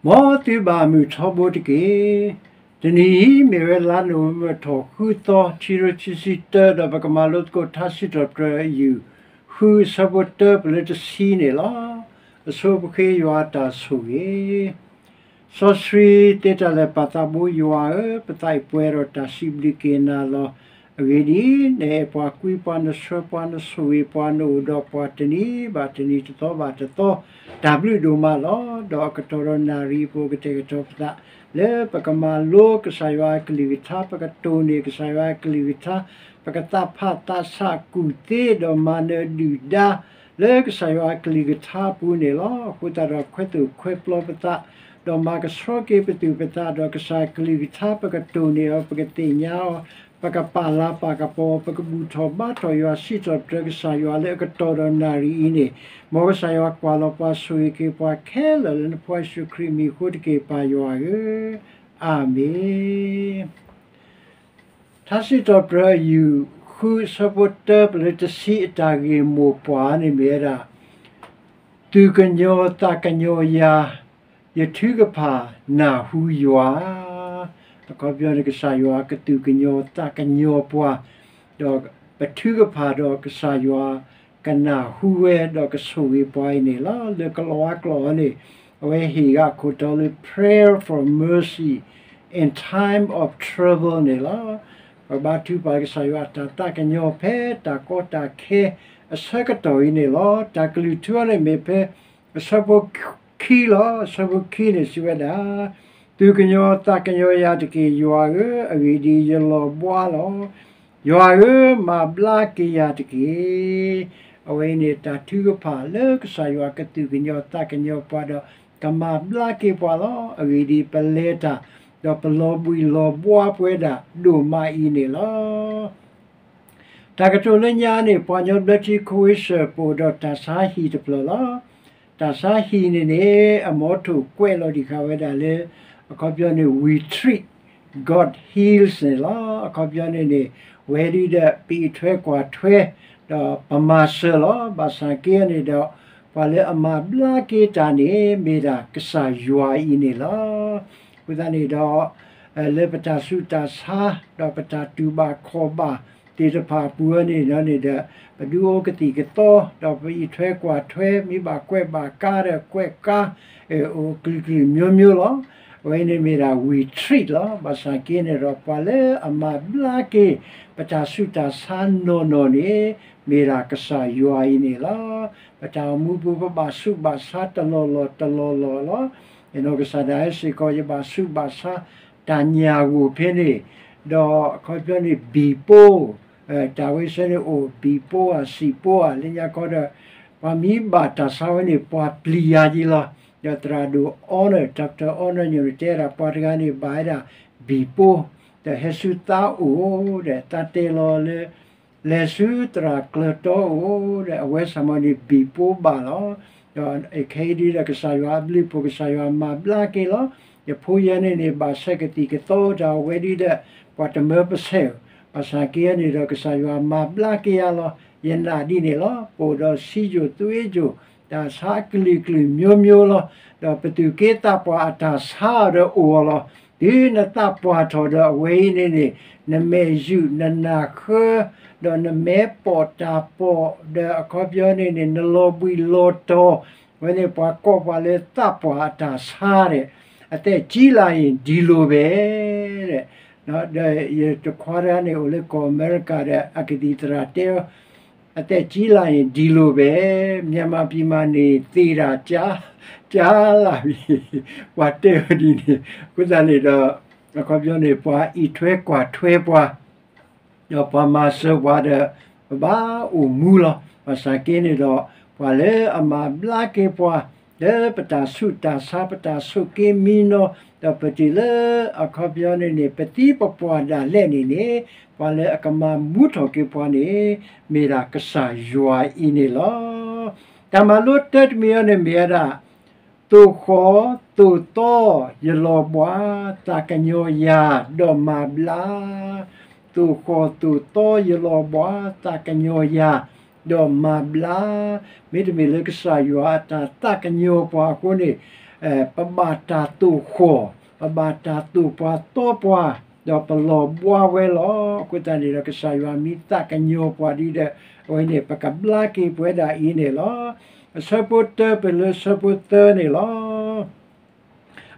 မ်သုဘၣ်မုာ်ထီဘိတက့ၢ်. တနံၤအံၤမ့ၢ်ဝဲလါနိၣ်ဝ့ဘၢၣ်ထီၣ်ဃုသီ ခံကထိခံဆံတၢ ဒီးပကမၤလိသကိးထါစံးထီၣ်ပတြၢၤယုၢ် ဃုအဆၢဖိတၢပလၢတဆံန့ၣ်လီၤ. အဆိပဃ့ယွၤတၢ်ဆိၣ်ဂ့ၤ စီဆှံသ့တၢ်လၢာ်ပၢ်သးဘိယွၤဧၢ, ပသးအံၤပှဲၤဒီးတၢ်စံးဘျုးက့ၤနၤလီၤ. အဂ့ၢ်ဒ်အံၤ, နအဲၣ်ပှၤကွံပှၤ နဆှၢပှၤ နဆိၣ်ဂ့ၤပှၤ နအိၣ်ဒီးပှၤတနံၤဘၣ်တနံၤ တသီဘၣ်တသီ, တၢ်ဘျုးဒိၣ်မးလီၤ. ဒီးအကတီၢ်ဒီးနၣ်ရံၣ်အံၤ ပကတဲာ်ကတီၤပသး လၢပကမၤလိကစၢ်ယွၤအကလုၢ်ကထါ, ပကတိၢ်န့ၢ်ကစၢ်ယွၤအကလုၢ်ကထါ, ပကသးဖးသးဆးကူၣ်သ့ ဒီးမၤနၢၤဒုၣ်ဒါ လၢကစၢ်ယွၤအကလုၢ်ကထါအပူၤန့ၣ်လီၤ. အဃိသတးဒီးခွဲးသိၣ်ခွဲးပျီပသး, ဒီးမၤကဆှီက့ၤပသူၣ်ပသး, ဒီးကစၢ်အကလုၢ်ကထါ ပကတိၢ်န့ၢ်အီၤ, ပကသ့ၣ်ညါအီၤ, ပကပာ်လၤပာ်ကပီၤ, ပကဘူၣ်ထီၣ်ဘါထီၣ်ယွၤ စံးထီၣ်ပတြၢၤကစၢ်ယွၤလၢအကတီၢ်ဒီးနၣ်ရံၣ်အံၤန့ၣ်, မ်ကစၢ်ယွၤကွၢ်လီၤပှၤဆိၣ်ဂ့ၤက့ၤပှၤခဲလၢာ်လၢနဖိယ့ၣ်ၡူးခရံာ်မံၤအဃိတက့ၢ် ပၢ်ယွၤဧၢ, အၤမ့ၣ်. ထါစံးထီၣ်ပတြၢၤယုၢ် ဃုအဆၢဖိတၢပလၢတဆံ အတၢ်ဂ့ၢ်မိၢ်ပှၢ်န့ၣ်မ့ၢ်ဝဲဒၣ် သူၣ်ကညီၤသးကညီၤယၤ, ယထုကဖၣ်နၢ်ဟူယွၤ. အခီပညီန့ၣ် ကစၢ်ယွၤကသူၣ်ကညီၤသးကညီၤပှၤ, ဒီးပထုကဖၣ်ဒီးကစၢ်ယွၤကနၢ်ဟူဝဲ ဒီးကဆိၣ်ဂ့ၤပှၤအံၤန့ၣ်လီၤ. လၢကလံးဝါကျိာ်အံၤန့ၣ် အဝဲဟ့ၣ်ဂၤခိၣ်တီလၢ prayer for mercy in time of trouble န့ၣ်လီၤ. ပဘါထုကဖၣ်ကစၢ်ယွၤအတၢ်သးကညီၤဖဲတၢ်ကီတၢ်ခဲအဆၢကတီၢ်အံၤန့ၣ်လီၤ. တၢ်ကလုၢ်ထူအံၤန့ၣ်မ့ၢ်ဖဲ အဆၢဖိခံလီၤ. အဆၢဖိခံန့ၣ်စံးဝဲဒၣ်, သူၣ်ကညီၤသးကညီၤယၤတက့ၢ် ယွၤဧၢ, အဂ့ၢ်ဒ်အံၤယလီၤဘှါလီၤ. ယွၤဧၢ, မၤဘျါက့ၤယၤတက့ၢ်. အဝဲအံၤန့ၣ် တၢ်ထုကဖၣ်လၢကစၢ်ယွၤကသူၣ်ကညီၤသးကညီၤပှၤဒီး ကမၤဘျါက့ၤပှၤလီၤ. အဂ့ၢ်ဒ်အံၤ ပလဲၤတၢ် ဒီးပလီၤဘှံးလီၤဘှါပဝဲဒၣ်ဒိၣ်မးအံၤန့ၣ်လီၤ. တၢ်ကတိၤလၢညါန့ၣ် ပှၤကညီဘျၢထံခဝ့ၡၢၣ် ပအိၣ်ဒီးတၢ်ဆါဟံၣ်တဖျၢၣ်လီၤ. တၢ်ဆါဟံၣ်န့ၣ်န့ၣ် အမီထိၣ်ကွဲးလီၤဒံးဃာ်ဝဲဒၣ်လၢ အခီပညီန့ၣ် we treat, God heals န့ၣ်လီၤ. အခီပညီန့ၣ်န့ၣ် ဝဲဒၣ်ဒီး ပအံးထွဲကွၢ်ထွဲ ဒီးပမၤစၢၤလီၤ. ဘၣ်ဆၣ်က့န့ၣ်ဒီး ပှၤလၢအမၤဘျါက့ၤတၢ်န့ၣ် မ့ၢ်ဒၣ်ကစၢ်ယွၤအံၤန့ၣ်လီၤ. အဃိသတးန့ၣ်ဒီး လၢပတၢ်ဆူးတၢ်ဆါ ဒီးပတၢ်တူၢ်ဘၣ်ခီၣ်ဘၣ်သ့ၣ်တဖၣ်အပူၤန့ၣ်ဒီးန့ၣ်ဒီး ပဒုးအိၣ်ကသံၣ်ကသီ ဒီးပအံးထွဲကွၢ်ထွဲ မ့ၢ်ဘၣ်ကွဲးဘၣ်ကါဒီးကွဲးကါ အိၣ်ကလုာ်ကလုာ်မျိုးမျိုးလီၤ. အဝဲန့ၣ်မ့ၢ်ဒၣ် we treat လီၤ. ဘၣ်ဆၣ်က့န့ၣ်ဒီး ပှၤလၢအမၤဘျါက့ၤ ပတၢ်ဆူးတၢ်ဆါနီၢ်နီၢ်န့ၣ် မ့ၢ်ဒၣ်ကစၢ်ယွၤအံၤန့ၣ်လီၤ. ပတၢ်အိၣ်မူပူၤ ပဘၣ်ဆူးဘၣ်ဆါတလီၢ်လီၢ်တလီၢ်လီၢ်လီၤ. ယနီၢ်ကစၢ်ဒၣ်ဝဲစ့ၢ်ကီး ယဘၣ်ဆူးဘၣ်ဆါတၢ်ညၣ်ဂိၢ်ဖဲန့ၣ်, ဒီးအခီပညီန့ၣ် ဘံၣ်ပိၢ်, တၢ်ဝဲဆၢန့ၣ်အိၣ် ဘံၣ်ပိၢ်ဧါ စံၣ်ပိၢ်ဧါ လၢညါခီဒီး ပှၤမ့ၢ်ဘၣ်တၢ်ဆါဝဲန့ၣ် ပှၤပျံၤယၤက့ၤလီၤ. ဒီးသရၣ်ဒိၣ် Arnold, Doctor Arnold ညိၣ်န့ၣ်တဲဒၣ် ပှၤတဂၤန့ၣ် ဘၣ်ဝဲဒၣ်ဘံၣ်ပိၢ်, ဒီးဟဲဆူသးအိၣ်ဒီး သးတဲလီၤလၢ လဲၤဆူသရၣ်ကျၢၤတီအိၣ်ဒီး အဝဲစ့ၢ်ကီးန့ၣ် ဘံၣ်ပိၢ်ဘၣ်လီၤ. ဒီးခဲအံၤဒ်ဒီး ကစၢ်ယွၤအဘျုးအဖှိၣ် ကစၢ်ယွၤမၤဘျါက့ၤလီၤ. ယဖိယဲန့ၣ်န့ၣ် ဘၣ်ဆဲးကသံၣ်ကသီတၢ်ဝဲဒ်ဒီး ပှၤတမၢပဆဲးဧိၤ, ဘၣ်ဆၣ်က့န့ၣ်ဒီး ကစၢ်ယွၤမၤဘျါက့ၤယၤလီၤ. ယနာ်ဒ်န့ၣ်လီၤ. ပအိၣ်ဒီးစံယိၣ်သွ့ယိၣ် တၢ်ဆါကလုာ်ကလုာ်မျိုးမျိုးလီၤ. ဒီးပသူၣ်က့သးပှၢ်အတၢ်ဆါအီၤဒီးအိၣ်အီၤလီၤ. တုၤနသးပှၢ်ထီၣ်ဒီးအဝဲအံၤန့ၣ်န့ၣ် နမဲာ်ယူာ်နနၢ်ဃၢ ဒီးနမဲာ်ပိာ်တၢ်ပိာ် ဒီးအခီပညီန့ၣ်န့ၣ် နလီၤဘှံးလီၤတီၤ, အဝဲန့ၣ်ပှၤကိးပှၤလၢသးပှၢ်အတၢ်ဆါဒီး အသက်ကြီးလာရင် ဒီလိုပဲ ဒီးယတံၤခွါတဂၤန့ၣ် အိၣ်လၢကီၢ်အမဲရကၤဒီး အကသံၣ်သရၣ်တဲအီၤ အသက်ကြီးလာရင် ဒီလိုပဲ, မြန်မာပြည်မှာနေသေတာကြာ, ကြာလာပြီ, ပှၤတဲအီၤဒ်န့ၣ်, အဃိသတးန့ၣ်ဒီး အခီပညီန့ၣ် ပှၤအံးထွဲကွၢ်ထွဲပှၤ ဒီးပှၤမၤစၢၤပှၤဒီး ပဘၣ်အိၣ်မူလီၤ. ဘၣ်ဆၣ်က့န့ၣ်ဒီး ပှၤလၢအမၤဘျါက့ၤပှၤ လၢပတၢ်ဆူးတၢ်ဆါ ပတၢ်ဆိးက့မံနီၤ ဒီးပတုၤလၢအခီပညီန့ၣ်န့ၣ် ပသံပပှၢ်ဒၣ်လဲာ်န့ၣ်န့ၣ် ပှၤလၢအကမၤမူထီၣ်က့ၤပှၤန့ၣ် မ့ၢ်ဒၣ်ကစၢ်ယွၤအံၤန့ၣ်လီၤ. တၢ်မၤလိတၢတမံၤအံၤန့ၣ်မ့ၢ်ဝဲဒၣ် သိၣ်ဃီၣ်သိၣ်သီယလီၤဘှါ သးကညီၤယၤဒီးမၤဘျါ, သိၣ်ဃီၣ်သိၣ်သီယလီၤဘှါ သးကညီၤယၤဒီးမၤဘျါ, မ့တမ့ၢ်လၢကစၢ်ယွၤအတၢ်သးကညီၤပှၤအဃိန့ၣ် ပဘၣ်တၢ်သိၣ်ဃီၣ်, ပဘၣ်တၢ်သိၣ်ပှၤသီပှၤ, ဒီးပလီၤဘှါဝဲလီၤ. အဃိသတးန့ၣ်ဒီး ကစၢ်ယွၤမ့ၢ်သးကညီၤပှၤဒ်ဒီး အဝဲန့ၣ် ပကဘျါက့ၤပဝဲဒၣ်အံၤန့ၣ်လီၤ. အဆၢဖိတၢ ပလၢဆၢဖိသၢန့ၣ်လီၤ.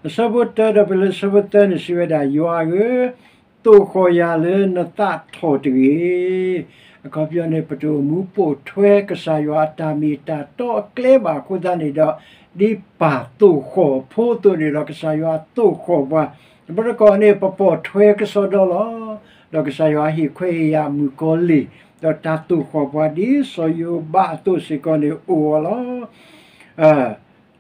အဆၢဖိတၢဒီးပလၢဆၢဖိသၢန့ၣ် စံးဝဲဒၣ်, ယွၤဧၢ, သိၣ်ဃီၣ်ယၤလၢနသးထီၣ်တဂ့ၤ. အခီပညီန့ၣ် ပတအိၣ်မူပိာ်ထွဲကစၢ်ယွၤအတၢ်မ့ၢ်တၢ်တီအကျဲဘၣ်အဃိသတးန့ၣ်ဒီး ဒ်ပၢ်သိၣ်ဃီၣ်အဖိအသိးန့ၣ်ဒီး ကစၢ်ယွၤသိၣ်ဃီၣ်ပှၤ, တဘျီတခီၣ်န့ၣ် ပပိာ်ထွဲကစီဒီလီၤ. ဒီးကစၢ်ယွၤဟ့ၣ်ခွဲးဟ့ၣ်ယာ်မုၣ်ကီၤလံၢ်, ဒီးတၢ်သိၣ်ဃီၣ်ပှၤဒ်စီၤယိၤဘးအသိးစ့ၢ်ကီးန့ၣ်အိၣ်အီၤလီၤ.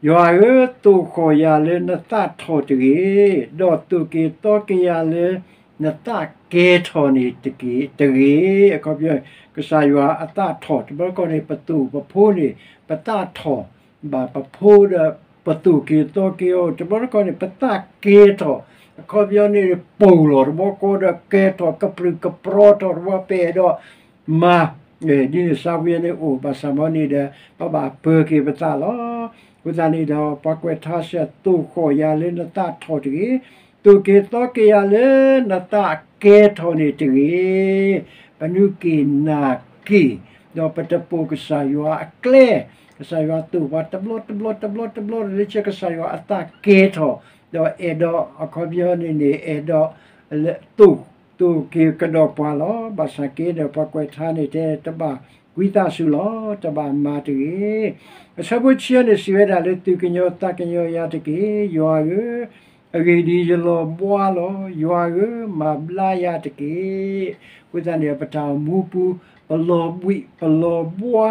ယွၤဧၢ, သိၣ်ဃီၣ်ယၤလၢနသးထီၣ်တဂ့ၤ, ဒီးသိၣ်က့ၤသီက့ၤယၤလၢနသးကဲထီၣ်န့ၣ်တဂ့ၤ. အခီပညီ ကစၢ်ယွၤအသးထီၣ်, တဘျီတခီၣ်န့ၣ် ပသိၣ်ပဖိန့ၣ် ပသးထီၣ်, ဘၣ်ပဖိဒီး ပသိၣ်က့ၤသီက့ၤအီၤ, တဘျီတခီၣ်န့ၣ် ပသးကဲထီၣ်, အခီပညီန့ၣ် ပိၢ်လီၤတဘျီဃီဒီး ကဲထီၣ်ကပြုၢ်ကပြီထီၣ်တဘျီ ပအဲၣ်ဒိးမၤ ဒ်န့ၣ်စးဝဲန့ၣ်အိၣ် ဘၣ်ဆၣ်မ်န့ၣ်ဒီး ပဘၣ်ပၢၤက့ၤပသးလီၤ. အဃိသတးန့ၣ်ဒီး ပှၤကွဲးထါစံး သိၣ်ဃီၣ်ယၤလၢနသးထီၣ်တဂ့ၤ, သိၣ်က့ၤသီက့ၤယၤလၢနသးကဲထီၣ်န့ၣ်တဂ့ၤ. ပနုာ်က့ၤနာ်က့ၤ, ဒီးပတပိာ်ကစၢ်ယွၤအကျဲ, ကစၢ်ယွၤသိၣ်ပှၤတဘျီတဘျီတဘျီတဘျီ လၢဆၢကစၢ်ယွၤအသးကဲထီၣ်, ဒီးအဲၣ်ဒိးအခီပညီန့ၣ်န့ၣ် အဲၣ်ဒိး သိၣ် သိၣ်က့ၤကဒီးပှၤလီၤ. ဘၣ်ဆၣ်က့ဒီး ပှၤကွဲးထါန့ၣ်တဲ တဘၣ်ကွံသးစူၤလီၤ, တဘၣ်မၤတဂ့ၤ. အဆၢဖိဆံန့ၣ် စံးဝဲဒၣ်လၢ သူၣ်ကညီၤသးကညီၤယၤတက့ၢ်, ယွၤဧၢ, အဂ့ၢ်ဒ်အံၤ ယလီၤဘှါလီၤ. ယွၤဧၢ, မၤဘျါယၤတက့ၢ်. အဃိသတးန့ၣ် ပတၢ်အိၣ်မူပူၤ ပလီၤဘှံး ပလီၤဘှါ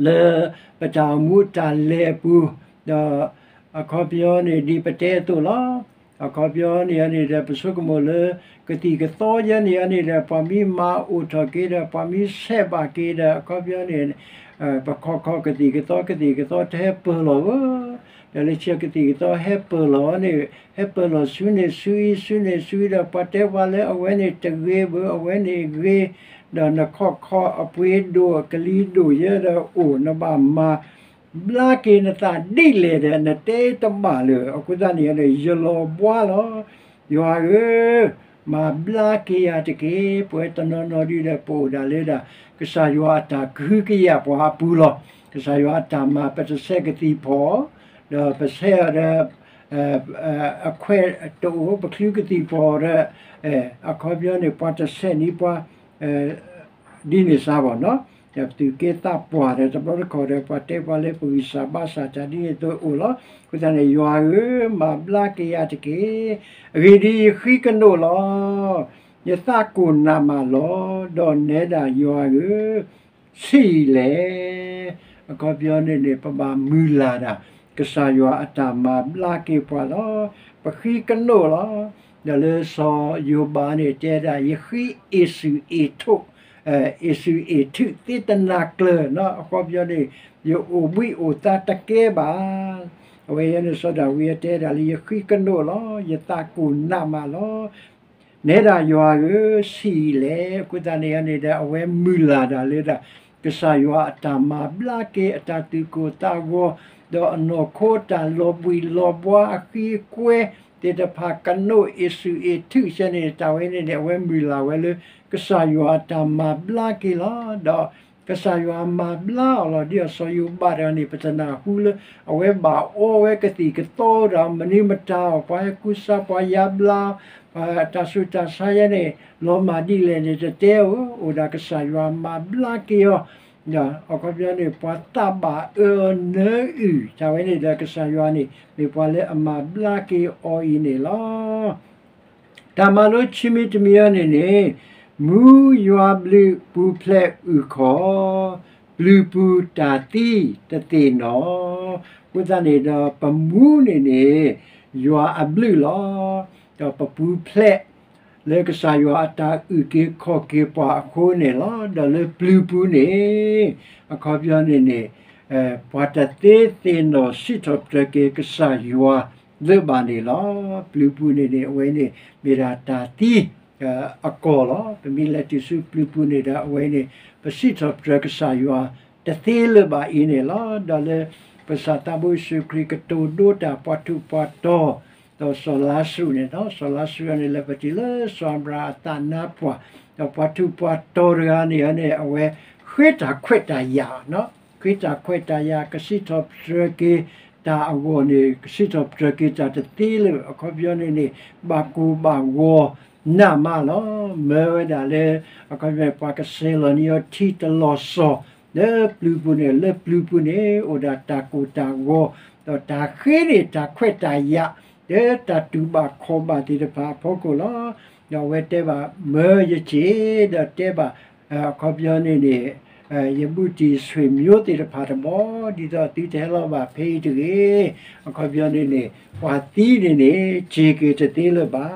လၢပတၢ်အိၣ်မူအတၢ်လဲၤအပူၤ, ဒီးအခီပညီန့ၣ် ဒ်ပတဲအသိးလီၤ. အခီပညီန့ၣ်န့ၣ်ဒီး ပဆိကမိၣ်လၢ ကသံၣ်ကသီယဲန့ၣ်န့ၣ်ဒီး ပှၤမ့ၢ်မၤအိၣ်ထီၣ်က့ၤဒီး ပှၤမ့ၢ်ဆဲးဘၣ်က့ၤဒီး အခီပညီန့ၣ် ပခီခီကသံၣ်ကသီ ကသံၣ်ကသီတဟဲပၢၢ်လီၤဧၢ, ဒီးလၢဆၢကသံၣ်ကသီဟဲပၢၢ်လီၤန့ၣ် ဟဲပၢၢ်လီၤဆူန့ၣ်ဆူအံၤ ဆူန့ၣ်ဆူအံၤဒီး ပှၤတဲပှၤလၢအဝဲန့ၣ်တဂ့ၤဘၣ် အဝဲန့ၣ်ဂ့ၤ, ဒီးနခီၣ်ခီအပှ့ၤဒိၣ်အကလံၤဒိၣ်ယဲဒီးအိၣ် နဘၣ်မၤဘျါက့ၤနသးဒ်လဲၣ်ဒီး နတဲတဘၣ်လၢၤ. အဃိသတးန့ၣ်န့ၣ် ယလီၤဘှါလီၤ. ယွၤဧၢ, မၤဘျါက့ၤယၤတက့ၢ်. ပဝဲတနီၤနီၤဒ်ဒီး ပအိၣ်ဒၣ်လၢဒၣ် ကစၢ်ယွၤအတၢ်ကဟုကယာ်ပှၤအပူၤလီၤ. ကစၢ်ယွၤအတၢ်မၤ ပတဆဲးကသံၣ်ဖီၣ်, ဒီးပဆဲးအီၤဒီး အခွဲးတအိၣ် ပချုးကသံၣ်ဖီၣ်ဒီး အခီပညီန့ၣ် ပှၤတဆဲးန့ၢ်ပှၤ ဒ်န့ၣ်စါဘၣ်နီၤ, ပသူၣ်က့သးပှၢ်ဒီး တဘျီတခီၣ်ဒီး ပှၤတဲပှၤလၢပဂံၢ်စၢ်ဘါစၢ်တၢ်ဒ်န့ၣ်အသိးအိၣ်လီၤ. အဃိသတးန့ၣ် ယွၤဧၢ, မၤဘျါက့ၤယၤတက့ၢ်. အဂ့ၢ်ဒ်အံၤ ယဃံကနိးလီၤ. ယသးကိၢ်နးမးလီၤ. ဒီးနဲဒၣ်ယွၤဧၢ, ဆံးအံၤလဲၣ်. အခီပညီန့ၣ်န့ၣ် ပဘၣ်မုၢ်လၢ်ဒၣ် ကစၢ်ယွၤအတၢ်မၤဘျါက့ၤပှၤလီၤ. ပဃံကနိးလီၤ. ဒီးလၢစီၤယိၤဘးန့ၣ်တဲဒၣ် ယဃံအ့ၣ်စူၣ်အ့ၣ်ထိး အ့ၣ်စူၣ်အ့ၣ်ထုးသ့တနၤကျၢၤနီၤ, အခီပညီန့ၣ် ယအိၣ်ဘှံးအိၣ်သါတကဲဘၣ်. အဝဲအံၤန့ၣ် စီၤဒၤဝံးတဲဒၣ်လၢ ယဃံကနိးလီၤ, ယသးကိၢ်နးမးလီၤ. နဲဒၣ်ယွၤဧၢ, ဆံးအံၤလဲၣ်. အဃိသတးန့ၣ်န့ၣ်ဒီး အဝဲမုၢ်လၢ်ဒၣ်လၢဒၣ် ကစၢ်ယွၤအတၢ်မၤဘျါက့ၤ အတၢ်သူၣ်ကိၢ်သးဂီၤ, ဒီးအနီၢ်ခိတၢ်လီၤဘှံးလီၤဘှါ အဃံအကွဲသ့ၣ်တဖၣ် ကနိးအ့ၣ်စူၣ်အ့ၣ်ထုးစဲန့ၣ် တၢ်ဝဲန့ၣ်န့ၣ် အဝဲမုၢ်လၢ်ဝဲလၢ ကစၢ်ယွၤအတၢ်မၤဘျါက့ၤလီၤ. ဒီးကစၢ်ယွၤမၤဘျါအီၤလီၤ. ဒ်အစီၤယိၤဘးတဂၤန့ၣ် ပတနၢ်ဟူလၢ အဝဲဘၣ်အီဝဲကသံၣ်ကသီဒီး မနုၤမတၤအီၤ ပှၤဟဲကူစါပှၤယါဘျါ ပှၤတၢ်ဆူးတၢ်ဆါယဲန့ၣ် လီၤမၢ်ဒ်လဲၣ်န့ၣ် တတဲဧၢ, အိၣ်ဒၣ်ကစၢ်ယွၤမၤဘျါက့ၤအီၤ, အခီပညီန့ၣ် ပှၤသးဘၣ်အၢအီၤနၢအုၣ် တၢ်ဝဲန့ၣ်ဒီး ကစၢ်ယွၤန့ၣ် မ့ၢ်ပှၤလၢအမၤဘျါက့ၤအီၤအံၤန့ၣ်လီၤ. တၢ်မၤလိခံမံၤတမံၤအံၤန့ၣ်န့ၣ်, မူယွၤဘျုးပူၤဖျဲးအုၣ်ခီၣ်, ပျုၤပူၤတၢ်သံတသ့ၣ်နီၣ်. အဃိသတးန့ၣ်ဒီး ပမူန့ၣ်န့ၣ် ယွၤအဘျုးလီၤ. ဒီးပပူၤဖျဲး လၢကစၢ်ယွၤအတၢ်အုၣ်က့ၤခီၣ်က့ၤပှၤအဃိန့ၣ်လီၤ. ဒီးလၢပျုၤပူၤန့ၣ် အခီပညီန့ၣ်န့ၣ် ပှၤတသ့သ့ၣ်နီၣ်စံးထီၣ်ပတြၢၤက့ၤကစၢ်ယွၤလၢၤဘၣ်န့ၣ်လီၤ. ပျုၤပူၤန့ၣ်န့ၣ် အဝဲန့ၣ် မ့ၢ်ဒၣ်တၢ်သံ အကီၢ်လီၤ. ပမ့ၢ်လဲၤတုၤဆူပျုၤပူၤန့ၣ်ဒီး အဝဲန့ၣ် ပစံးထီၣ်ပတြၢၤကစၢ်ယွၤတသ့လၢၤဘၣ်အံၤန့ၣ်လီၤ. ဒီးလၢ ပကစၢ်သးဘိယ့ၣ်ၡူးခရံာ်ကတိၤဒိတၢ်ပှၤထူးပှၤတီၤ, ဒီးစီၤလါစရူးန့ၣ်လီၤ. စီၤလါစရူးန့ၣ် လဲၤပတုၤလၢစီၤအၤဘြၤဟၣ်အသးနါပှၢ်, ဒီးပှၤထူးပှၤတီၤတဂၤန့ၣ်န့ၣ် အဝဲဃ့တၢ်ခွဲးတၢ်ယာ်, ဃ့တၢ်ခွဲးတၢ်ယာ် ကစံးထီၣ်ပတြၢၤက့ၤတၢ်အဂီၢ်န့ၣ် ကစံးထီၣ်ပတြၢၤက့ၤတၢ်တသ့လၢၤ. အခီပညီန့ၣ်န့ၣ် ဘၣ်ကိၢ်ဘၣ်ဂီၤနးမးလီၤ. မၢဝဲဒၣ်လၢ အခီပညီန့ၣ် ပှၤကဆဲးလီၤန့ၢ်အီၤထံတလီၢ်စီၣ် လၢပျုၤပူၤန့ၣ်, လၢပျုၤပူၤန့ၣ် အိၣ်ဒၣ်တၢ်ကိၢ်တၢ်ဂီၤ, ဒီးတၢ်ဃ့န့ၢ်တၢ်ခွဲးတၢ်ယာ် လၢတၢ်တူၢ်ဘၣ်ခီၣ်ဘၣ်သ့ၣ်တဖၣ်အဖီခိၣ်လီၤ. ဒီးအဝဲတဲဘၣ် မၢယက့ၢ်, ဒီးတဲဘၣ် အခီပညီန့ၣ်န့ၣ် ယဘူးတံၢ်ဆွေမျိုးသ့ၣ်တဖၣ်တဘျီ, ဒ်သိးသုတဟဲလီၤဘၣ်ဖဲအံၤတဂ့ၤ. အခီပညီန့ၣ်န့ၣ် ပှၤသံန့ၣ်န့ၣ် စ့ၤက့ၤတသ့လၢၤဘၣ်.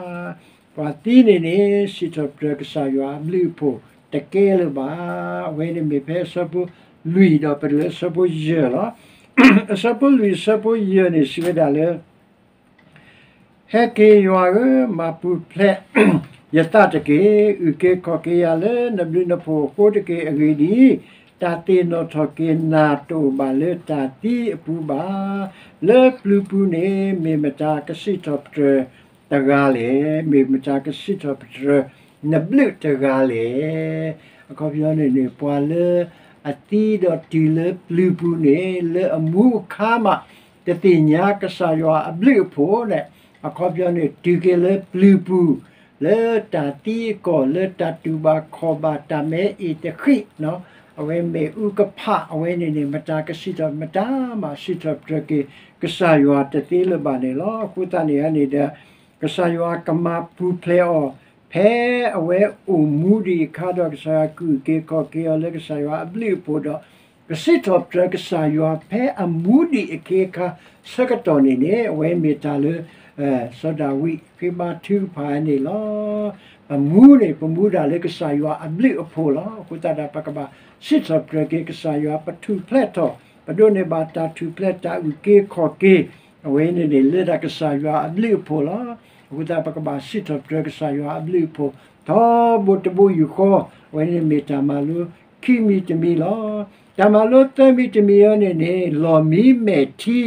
ပှၤသံန့ၣ်န့ၣ် စံးထီၣ်ပတြၢၤကစၢ်ယွၤအဘျုးအဖှိၣ်တကဲလၢၤဘၣ်. အဝဲန့ၣ်မ့ၢ်ဖဲအဆၢဖိလွံၢ်ဒီးပတုၤလၢအဆၢဖိယဲၢ်လီၤ. အဆၢဖိလွံၢ် အဆၢဖိယဲၢ်န့ၣ် စံးဝဲဒၣ်လၢ ဟဲက့ၤယွၤဧၢ, မၤပူၤဖျဲးယသးတက့ၢ်. အုၣ်က့ၤခီၣ်က့ၤယၤလၢနဘျုးနဖှိၣ်အဃိတက့ၢ်. အဂ့ၢ်ဒ်အံၤ, တၢ်သ့ၣ်နီၣ်ထီၣ်က့ၤနၤတအိၣ်ဘၣ်လၢတၢ်သံအပူၤဘၣ်. လၢပျုၤပူၤန့ၣ် မ့ၢ်မတၤကစံးထီၣ်ပတြၢၤတဂၤလဲၣ်. မ့ၢ်မတၤကစံးထီၣ်ပတြၢၤနဘျုးတဂၤလဲၣ်. အခီပညီန့ၣ်န့ၣ် ပှၤလၢအသံဒီးတုၤလၢပျုၤပူၤန့ၣ် လၢအမူအခါမး တသ့ၣ်ညါကစၢ်ယွၤအဘျုးအဖှိၣ်န့ၣ်, အခီပညီန့ၣ် တုၤက့ၤလၢပျုၤပူၤ လၢတၢ်သံအကီၢ် လၢတၢ်တူၢ်ဘၣ်ခီၣ်ဘၣ်တၢ်မဲအ့ၣ်တဃံး, အဝဲမ့ၣ်အူကဖး အဝဲန့ၣ်န့ၣ် မတၤကစံးထီၣ် မတၤမးစံးထီၣ်ပတြၢၤက့ၤ ကစၢ်ယွၤတသ့လၢၤဘၣ်န့ၣ်လီၤ. အဃိသတးန့ၣ်န့ၣ်ဒီး ကစၢ်ယွၤကမၤပူၤဖျဲးအီၤ ဖဲအဝဲအိၣ်မူဒံးအခါဒီး ကစၢ်ယွၤကအုၣ်က့ၤခီၣ်က့ၤအီၤလၢကစၢ်ယွၤအဘျုးအဖှိၣ်ဒီး ကစံးထီၣ်ပတြၢၤကစၢ်ယွၤဖဲအမူဒံးအခါဆၢကတီၢ်န့ၣ်န့ၣ် အဝဲမ့ၢ်တၢ်လၢ စီၤဒၤဝံးဃ့ဘါထုကဖၣ်န့ၣ်လီၤ. ပမူန့ၣ် ပမူဒၣ်လၢကစၢ်ယွၤအဘျုးအဖှိၣ်လီၤ. အဃိသတးဒီး ပကဘၣ်စံးထီၣ်ပတြၢၤက့ၤကစၢ်ယွၤ ပထူၣ်ဖျဲးထီၣ် ပဒိးန့ၢ်ဘၣ်တၢ်ထူၣ်ဖျဲးတၢ်အုၣ်က့ၤခီၣ်က့ၤ အဝဲန့ၣ်န့ၣ် လၢဒၣ်ကစၢ်ယွၤအဘျုးအဖှိၣ်လီၤ. အဃိသတး ပကဘၣ်စံးထီၣ်ပတြၢၤကစၢ်ယွၤအဘျုးအဖှိၣ် ထီဘိတဘိယူၢ်ဃီ, အဝဲန့ၣ်မ့ၢ်တၢ်မၤလိခံမံၤတမံၤလီၤ. တၢ်မၤလိသၢမံၤတမံၤအံၤန့ၣ်န့ၣ် လီၢ်မံမဲာ်ထံ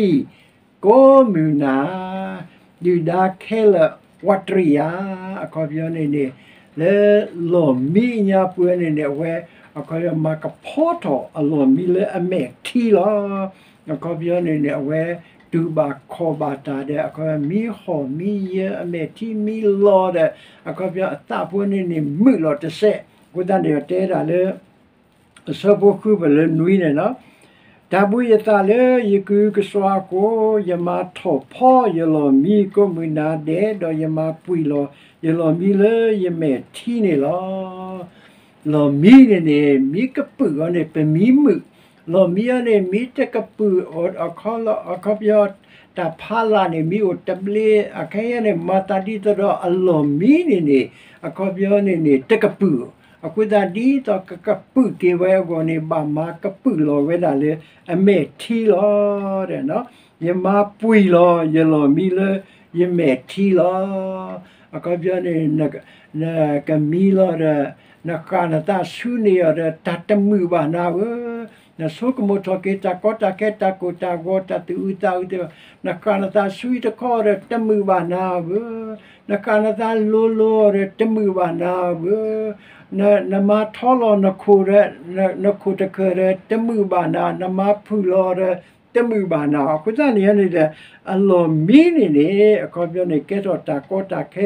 ကိးမုၢ်နၤ ဒုၣ်ဒါခဲလၢာ်ဝးတရံးယၤ, အခီပညီန့ၣ်န့ၣ် လၢလီၢ်မံအညါပူၤန့ၣ်န့ၣ် အဝဲ အခီပညီမၤကဖီထီၣ်အလီၢ်မံလၢအမဲာ်ထံလီၤ. အခီပညီန့ၣ်န့ၣ် အဝဲတူၢ်ဘၣ်ခီၣ်ဘၣ်တၢ်ဒီး အခီပညီမံဟီၣ်မံယၢၤ အမဲာ်ထံမံလီၤဒီး အခီပညီအသးဖိန့ၣ်န့ၣ် မုာ်လီၤတစဲး. အဃိသတးန့ၣ်ဒီး တဲဒၣ်လၢ အဆၢဖိဃုပလၢနွံန့ၣ်လီၤ. တၢ်ဘှံးယသးလၢယကုကစွါအဃိ, ယမၤထီၣ်ဖီယလီၢ်မံကိးမုၢ်နၤဒဲး, ဒီးယမၤပှံၢ်လီၤယလီၢ်မံလၢယမဲာ်ထံန့ၣ်လီၤ. လီၢ်မံန့ၣ်န့ၣ် မံကပုာ်အီၤန့ၣ် ပမံမုာ်, လီၢ်မံအီၤန့ၣ် မံတကပုာ်အခီပညီ တၢ်ဖးလၢ်န့ၣ် မံအိၣ်တဘျ့, အခဲအံၤန့ၣ် မၤသးဒ်သိးဒီးအလီၢ်မံန့ၣ်န့ၣ် အခီပညီန့ၣ်န့ၣ် တကပုာ်, အဃိသတးဒ်သိးကကပုာ်က့ၤဝဲအဂီၢ်န့ၣ် ဘၣ်မၤကပုာ်လီၤဝဲဒၣ်လၢအမဲာ်ထံလီၤ. ယမၤပှံၢ်လီၤယလီၢ်မံလၢယမဲာ်ထံလီၤ. အခီပညီန့ၣ် နကမံလီၤဒီး နဃၣ်နသးဆူန့ၢ်အီၤဒီး တၢ်တမုာ်ဘၣ်နၤဧၢ, နဆိကမိၣ်ထီၣ်က့ၤတၢ်ကီတၢ်ခဲ တၢ်ကိၢ်တၢ်ဂီၤ တၢ်သူၣ်အုးသးအုးသ့ၣ်တဖၣ် နဃၣ်နသးဆူအံၤတခီဒီး တမုာ်ဘၣ်နၤဧၢ, နဃၣ်နသးလိၤလိၤအီၤဒီး တမုာ်ဘၣ်နၤဧၢ, နမၤထီလီၤနခိၣ်ဒီး နခိၣ်တခၢၣ်ဒီး တမုာ်ဘၣ်နၤ, နမၤဖုၣ်လီၤဒီး တမုာ်ဘၣ်နၤ. အဃိသတးန့ၣ်န့ၣ်ဒီး အလီၢ်မံန့ၣ်န့ၣ် အခီပညီန့ၣ် ကဲထီၣ်တၢ်ကီတၢ်ခဲ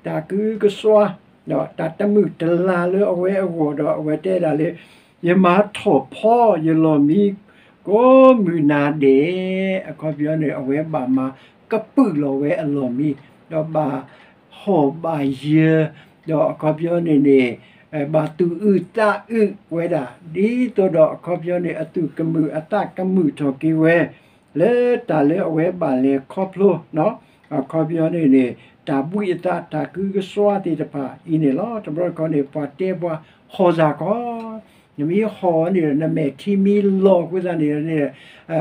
တၢ်ကအုကစွါ ဒီးတၢ်တမုာ်တလၤလၢအဝဲအဂီၢ်ဒီး အဝဲတဲဒၣ်လၢ ယမၤထီၣ်ဖီယလီၢ်မံ ကိးမုၢ်နၤဒဲး, အခီပညီန့ၣ် အဝဲဘၣ်မၤကပုာ်လီၤဝဲအလီၢ်မံ, ဒီးဘၣ်ဟီၣ်ဘၣ်ယၢၤ, ဒီးအခီပညီန့ၣ်န့ၣ် ဘၣ်သူၣ်အုးသးအုးဝဲဒၣ် ဒ်သိးဒီးအခီပညီန့ၣ် အသူၣ်ကမုာ်အသးကမုာ်ထီၣ်က့ၤဝဲ လၢတၢ်လၢအဝဲဘၣ်လဲၤခီဖျိ အခီပညီန့ၣ်န့ၣ် တၢ်ဘှံးအသးတၢ်ကအုကစွါသ့ၣ်တဖၣ်အံၤန့ၣ်လီၤ. တဘျီတခီၣ်န့ၣ် ပှၤတဲပှၤဟီၣ်စၢ်ကီး, နမ့ၢ်ဟီၣ်န့ၣ်ဒီး နမဲာ်ထံမံလီၤအဃိသတးန့ၣ်န့ၣ်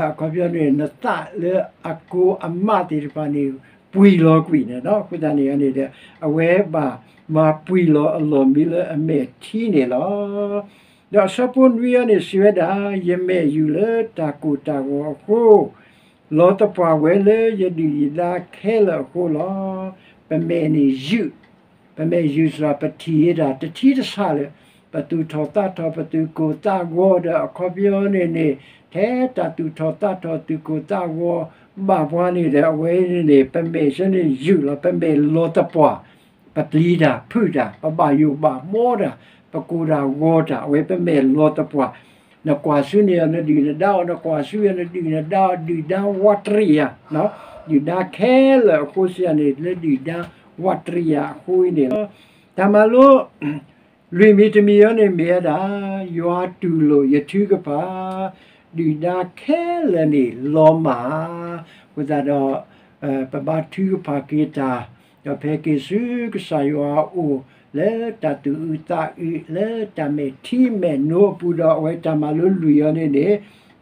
အခီပညီန့ၣ် နသးလၢအကိးအမးသ့ၣ်တဖၣ်န့ၣ် ပှံၢ်လီၤကွံာ်န့ၣ်လီၤ. အဃိသတးန့ၣ်န့ၣ်ဒီး အဝဲဘၣ်မၤပှံၢ်လီၤအလီၢ်မံလၢအမဲာ်ထံန့ၣ်လီၤ. ဒီးအဆၢဖိနွံအံၤန့ၣ် စံးဝဲဒၣ်, ယမဲာ်ယူၤလၢတၢ်ကိၢ်တၢ်ဂီၤအဃိ လီၤသပှၢ်ဝဲလၢယဒုၣ်ယဒါခဲလၢာ်အဃိလီၤ. ပမဲာ်န့ၣ်ယုာ်, ပမဲာ်ယုာ်စ့ၢ်ကီး ပထံၣ်တၢ်တထံတဆးလၢာ်, ပသူၣ်ထီၣ်သးထီၣ် ပသူၣ်ကိၢ်သးဂီၤဒီး အခီပညီန့ၣ်န့ၣ် ထဲတၢ်သူၣ်ထီၣ်သးထီၣ် သူၣ်ကိၢ်သးဂီၤဘၣ်ပှၤန့ၣ်ဒီး အဝဲန့ၣ်န့ၣ် ပမဲာ်ဆၢန့ၣ်ယုာ်လီၤ. ပမဲာ်လီၤသပှၢ်, ပပျံၤတၢ်ဖုးတၢ် ပဘၣ်ယိၣ်ဘၣ်ဘီတၢ် ပကိၢ်တၢ်ဂီၤတၢ် အဝဲပမဲာ်လီၤသပှၢ်. နကွၢ်ဆူန့ၣ်အီၤ နဒုၣ်နဒါအီၤ, နကွၢ်ဆူအီၤ နဒုၣ်နဒါအီၤ, ဒုၣ်ဒါဝးတရံးယၤ, ဒုၣ်ဒါခဲလၢာ်အဃိစ့ၢ်ကီးန့ၣ် လၢဒုၣ်ဒါဝးတရံးယၤအဃိအံၤန့ၣ်လီၤ. တၢ်မၤလိ လွံၢ်မံၤတမံၤအံၤန့ၣ်မ့ၢ်ဝဲဒၣ် ယွၤတူၢ်လိာ်ယထုကဖၣ်, ဒုၣ်ဒါခဲလၢာ်န့ၣ်လီၤမၢ်ဧါ. အဃိသတးဒီး ပဘၣ်ထုကဖၣ်က့ၤတၢ်, ဒီးဖဲက့ၤဆူကစၢ်ယွၤအအိၣ် လၢတၢ်သူၣ်အုးသးအုး လၢတၢ်မဲာ်ထံမဲာ်နိအပူၤဒီး အဝဲတၢ်မၤလိလွံၢ်အံၤန့ၣ်န့ၣ်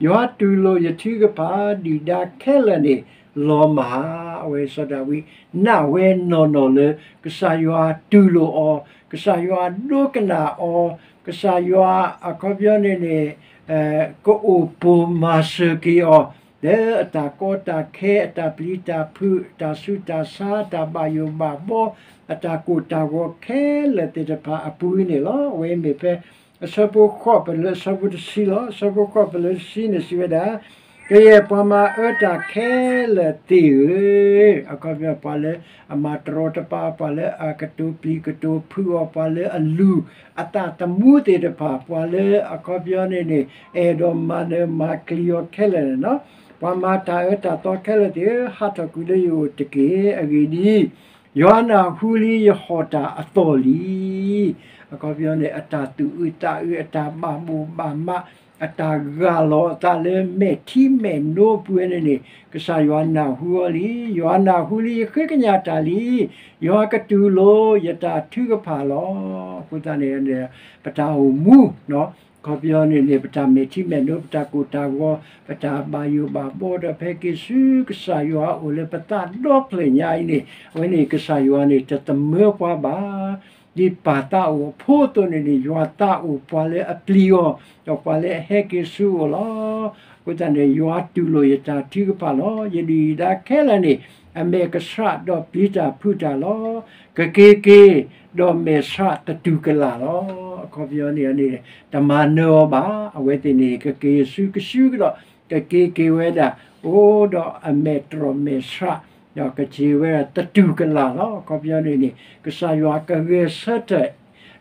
ယွၤတူၢ်လိာ်ယထုကဖၣ် ဒုၣ်ဒါခဲလၢာ်န့ၣ် လီၤမၢ်ဧါ. အဝဲစီၤဒၤဝံး နာ်ဝဲနီၢ်နီၢ်လၢ ကစၢ်ယွၤတူၢ်လိာ်အီၤ, ကစၢ်ယွၤဒိကနၣ်အီၤ, ကစၢ်ယွၤအခီပညီန့ၣ်န့ၣ် ကအိၣ်ပိာ်မၤစၢၤက့ၤအီၤ လၢအတၢ်ကီတၢ်ခဲ အတၢ်ပျံၤတၢ်ဖုး အတၢ်ဆူးတၢ်ဆါ အတၢ်ဘၣ်ယိၣ်ဘၣ်ဘီ အတၢ်ကိၢ်တၢ်ဂီၤခဲလၢာ်သ့ၣ်တဖၣ်အပူၤအံၤန့ၣ်လီၤ. အဝဲမ့ၢ်ဖဲ အဆၢဖိဃိးပလၢအဆၢဖိတဆံလီၤ. အဆၢဖိဃိးပလၢတဆံန့ၣ်စံးဝဲဒၣ်, ကယဲၢ်ပှၤမၤအၢတၢ်ခဲလၢာ်သ့ၣ်ဧၢ, အခီပညီ ပှၤလၢအမၤတရီတပါ ပှၤလၢအကတိၤပျံၤကတိၤဖုးအီၤ ပှၤလၢအလူၤအသးသမူသ့ၣ်တဖၣ် ပှၤလၢအခီပညီန့ၣ်န့ၣ် အဲၣ်ဒိးမၤနၢၤမၤကျံၤအီၤခဲလၢာ်န့ၣ်လီၤ. ပှၤမၤတၢ်အၢတၢ်သီခဲလၢာ်သ့ၣ်ဧၢ, ဟးထီၣ်ကွံာ်လၢယအိၣ်တက့ၢ်. အဂ့ၢ်ဒ်အံၤ, ယွၤနၢ်ဟူလံယဟီၣ်တၢ်အသီၣ်လံ. အခီပညီန့ၣ် အတၢ်သူၣ်အုးသးအုး အတၢ်ဘၣ်မိၣ်ဘၣ်မး အတၢ်ဂၢ်လီၤအသးလၢမဲာ်ထံမဲာ်နိပူၤန့ၣ်န့ၣ် ကစၢ်ယွၤနၢ်ဟူအီၤလံ. ယွၤနၢ်ဟူလံယဃ့ကညးတၢ်လံ. ယွၤကတူၢ်လိာ်ယတၢ်ထုကဖၣ်လီၤ. အဃိသတးန့ၣ် ပတၢ်အိၣ်မူ အခီပညီန့ၣ်န့ၣ် ပတၢ်မဲာ်ထံမဲာ်နိ ပတၢ်ကိၢ်တၢ်ဂီၤ ပတၢ်ဘၣ်ယိၣ်ဘၣ်ဘီဒီး ဖဲက့ၤဆူကစၢ်ယွၤအအိၣ်လၢပသးဒီဖျၢၣ်ညါအံၤန့ၣ် အဝဲန့ၣ်ကစၢ်ယွၤန့ၣ် တသမၢပှၤဘၣ်. ဒ်ပၢ်သးအိၣ်အဖိအသိးန့ၣ်န့ၣ် ယွၤသးအိၣ်ပှၤလၢအပျံၤအီၤ ဒီးပှၤလၢအဟဲက့ၤဆူအအိၣ်လီၤ. အဃိသတးန့ၣ် ယွၤတူၢ်လိာ်ယတၢ်ထုကဖၣ်လီၤ. ယဒုၣ်ယဒါခဲလၢာ်န့ၣ် အမဲာ်ကဆှးဒီးပျံၤတၢ်ဖုးတၢ်လီၤ. ကက့ၤက့ၤ ဒီးမဲာ်ဆှးသတူၢ်ကလာ်လီၤ. အခီပညီန့ၣ်န့ၣ် တမၤနၢၤအီၤဘၣ်. အဝဲသ့ၣ်န့ၣ် ကက့ၤဆူကဆူကဒီး ကက့ၤက့ၤဝဲဒၣ် အိၣ်ဒီးအမဲာ်တြီၢ်မဲာ်ဆှး ဒီးကက့ၤဝဲဒၣ်သတူၢ်ကလာ်လီၤ. အခီပညီန့ၣ်န့ၣ် ကစၢ်ယွၤကဂဲၤဆၢထၢၣ်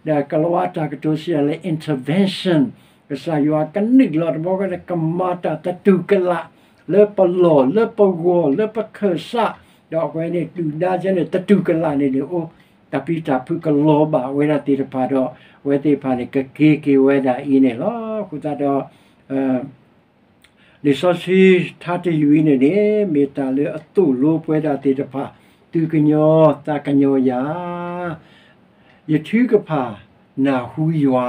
ဒီးကလၤဝါတၢ်ကတိၤစံးလၢ intervention ကစၢ်ယွၤကနုာ်လီၤတဘျီဃီန့ၣ် ကမၤတၢ်သတူၢ်ကလာ် လၢပလီၢ် လၢပဂီၢ် လၢပခၢၣ်စး ဒီးအဝဲန့ၣ် ဒုၣ်ဒါကဲန့ၣ် သတူၢ်ကလာ်န့ၣ်န့ၣ် အိၣ် တၢ်ပျံၤတၢ်ဖုးကလီၤဘၣ်ဝဲဒၣ်သ့ၣ်တဖၣ်ဒီး အဝဲသ့ၣ်တဖၣ်န့ၣ် ကက့ၤက့ၤဝဲဒၣ်အံၤန့ၣ်လီၤ. အဃိသတးဒီး လံာ်စီဆှံထါတယုၢ်အံၤန့ၣ်န့ၣ် မ့ၢ်တၢ်လၢအသိၣ်လိပဝဲဒၣ်သ့ၣ်တဖၣ် သူၣ်ကညီၤသးကညီၤယၤ ယထုကဖၣ်နၢ်ဟူယွၤ.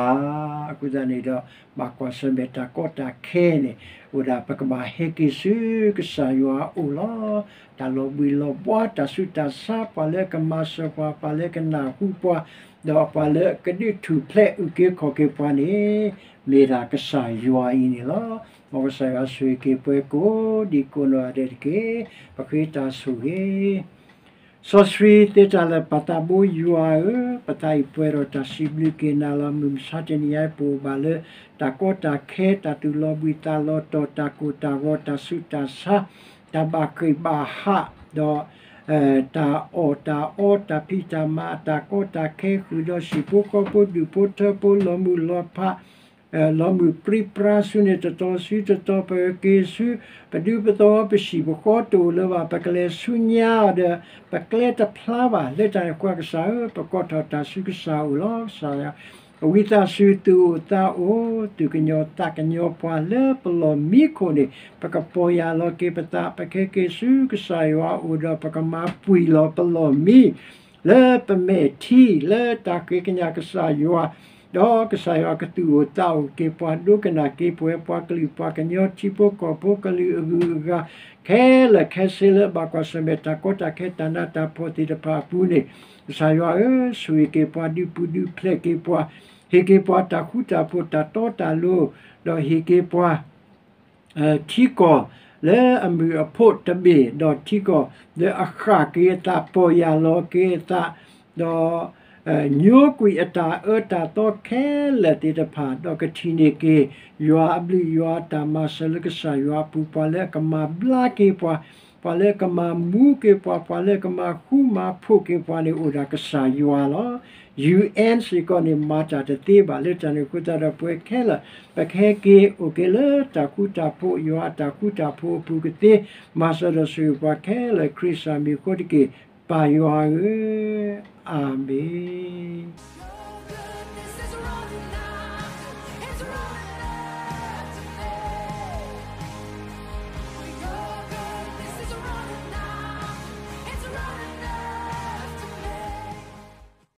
အဃိသတးန့ၣ်ဒီး ဘၣ်ကွၢ်ဆၢၣ်မဲာ်တၢ်ကီတၢ်ခဲန့ၣ် အိၣ်ဒၣ်ပကဘၣ်ဟဲက့ၤဆူကစၢ်ယွၤအအိၣ်လီၤ. တၢ်လီၤဘှံးလီၤဘှါ တၢ်ဆူးတၢ်ဆါ ပှၤလၢကမၤစၢၤပှၤ ပှၤလၢကနၢ်ဟူပှၤ ဒီးပှၤလၢကဒုးထူၣ်ဖျဲးအုၣ်က့ၤခီၣ်က့ၤပှၤန့ၣ် မ့ၢ်ဒၣ်ကစၢ်ယွၤအံၤန့ၣ်လီၤ. မ်ကစၢ်ယွၤဆိၣ်ဂ့ၤက့ၤပှၤကိးဒံကိးနီၢ်ဂၤဒဲးတက့ၢ်. ပဃ့တၢ်ဆိၣ်ဂ့ၤ စီဆှံသ့တၢ်လၢာ်ပၢ်သးဘိယွၤဧၢ, ပသးအံၤပှဲၤဒီးတၢ်စံးဘျုးက့ၤနၤလီၤ. မုၢ်မဆါတနံၤအံၤ ပအိၣ်ဘၣ်လၢတၢ်ကီတၢ်ခဲ တၢ်သူၣ်လီၤဘှံးသးလီၤတီၤ တၢ်ကိၢ်တၢ်ဂီၤ တၢ်ဆူးတၢ်ဆါ တၢ်ဘၣ်ဃ့ၢ်ဘၣ်ဟး ဒီး တၢ်အီၣ်တၢ်အီ တၢ်ဖံးတၢ်မၤ အတၢ်ကီတၢ်ခဲ ဃုာ်ဒီးဟံၣ်ဖိဃီဖိ ဒူၣ်ဖိထၢဖိ လီၤမုၢ်လီၤဖး လီၤမုၢ်ပြံပြါဆူန့ၣ် တတီၤဆူတတီၤ ပကက့ၤဆူ ပဒူပသဝီ ပဟံၣ်ပဃီတအိၣ်လၢၤဘၣ် ပကလဲၤဆူညါဒီး ပကျဲတဖျါဘၣ်. လၢတၢ်န့ၣ်အဃိ ကစၢ်ဧၢ ပကိးထီၣ်တၢ်ဆူကစၢ်အအိၣ်လီၤ. ကစၢ်ယွၤ အဝံသးစူၤ သူၣ်အိၣ်သးအိၣ် သူၣ်ကညီၤသးကညီၤပှၤလၢပလီၢ်မံခိၣ်န့ၣ် ပကပီၢ်ယၢ်လီၤက့ၤပသး ပကဟဲက့ၤဆူကစၢ်ယွၤအအိၣ်ဒီး ပကမၤပှံၢ်လီၤပလီၢ်မံ လၢပမဲာ်ထံ လၢတၢ်ဃ့ကညးကစၢ်ယွၤ, ဒီးကစၢ်ယွၤကသူၣ်အိၣ်သးအိၣ်က့ၤပှၤ ဒိကနၣ်က့ၤပှၤ ပှၤကလုာ်ပှၤကညီ ထံဖိကီၢ်ဖိ ကလုာ်အဂုၤအဂၤ ခဲလၢာ်ခဲဆ့ လၢဘၣ်ကွၢ်ဆၢၣ်မဲာ်တၢ်ကီတၢ်ခဲ တၢ်နးတၢ်ဖှီၣ်သ့ၣ်တဖၣ်အပူၤန့ၣ်, ကစၢ်ယွၤဧၢ, ဆိၣ်ဂ့ၤက့ၤပှၤ ဒုးပူၤဒုးဖျဲးက့ၤပှၤ, ဟ့ၣ်က့ၤပှၤတၢ်ဃူတၢ်ဖိး တၢ်တီတၢ်လိၤ, ဒီးဟ့ၣ်က့ၤပှၤ ထံကီၢ် လၢအမုာ်အဖှိၣ်တဘ့ၣ်, ဒီးထံကီၢ်လၢအဃၣ်က့ၤအသး, ပီၢ်ယၢ်လီၤက့ၤအသး, ဒီး ညိကွံာ်အတၢ်အၢတၢ်သီခဲလၢာ်သ့ၣ်တဖၣ်, ဒီးကထံၣ်န့ၢ်က့ၤ ယွၤအဘျုးယွၤအတၢ်မၤစၢၤလၢကစၢ်ယွၤအပူၤ, ပှၤလၢအကမၤဘျါက့ၤပှၤ, ပှၤလၢအကမၤမူက့ၤပှၤ, ပှၤလၢအကမၤဃူမၤဖိးက့ၤပှၤန့ၣ် အိၣ်ဒၣ်ကစၢ်ယွၤလီၤ. ယူၣ်အဲၣ်စ့ၢ်ကီးန့ၣ် မၤတၢ်တသ့ဘၣ်. လၢတၢ်န့ၣ်အဃိသတးဒီး ပဝဲခဲလၢာ် ပကဟဲက့ၤအိၣ်က့ၤလၢတၢ်ဃူတၢ်ဖိး, ယွၤအတၢ်ဃူတၢ်ဖိးအပူၤကသ့, မၤစၢၤဒီးဆိၣ်ဂ့ၤပှၤခဲလၢာ် ခရံာ်စၢ်မံၤအဃိတက့ၢ်, ပၢ်ယွၤဧၢ, အၤမ့ၣ်.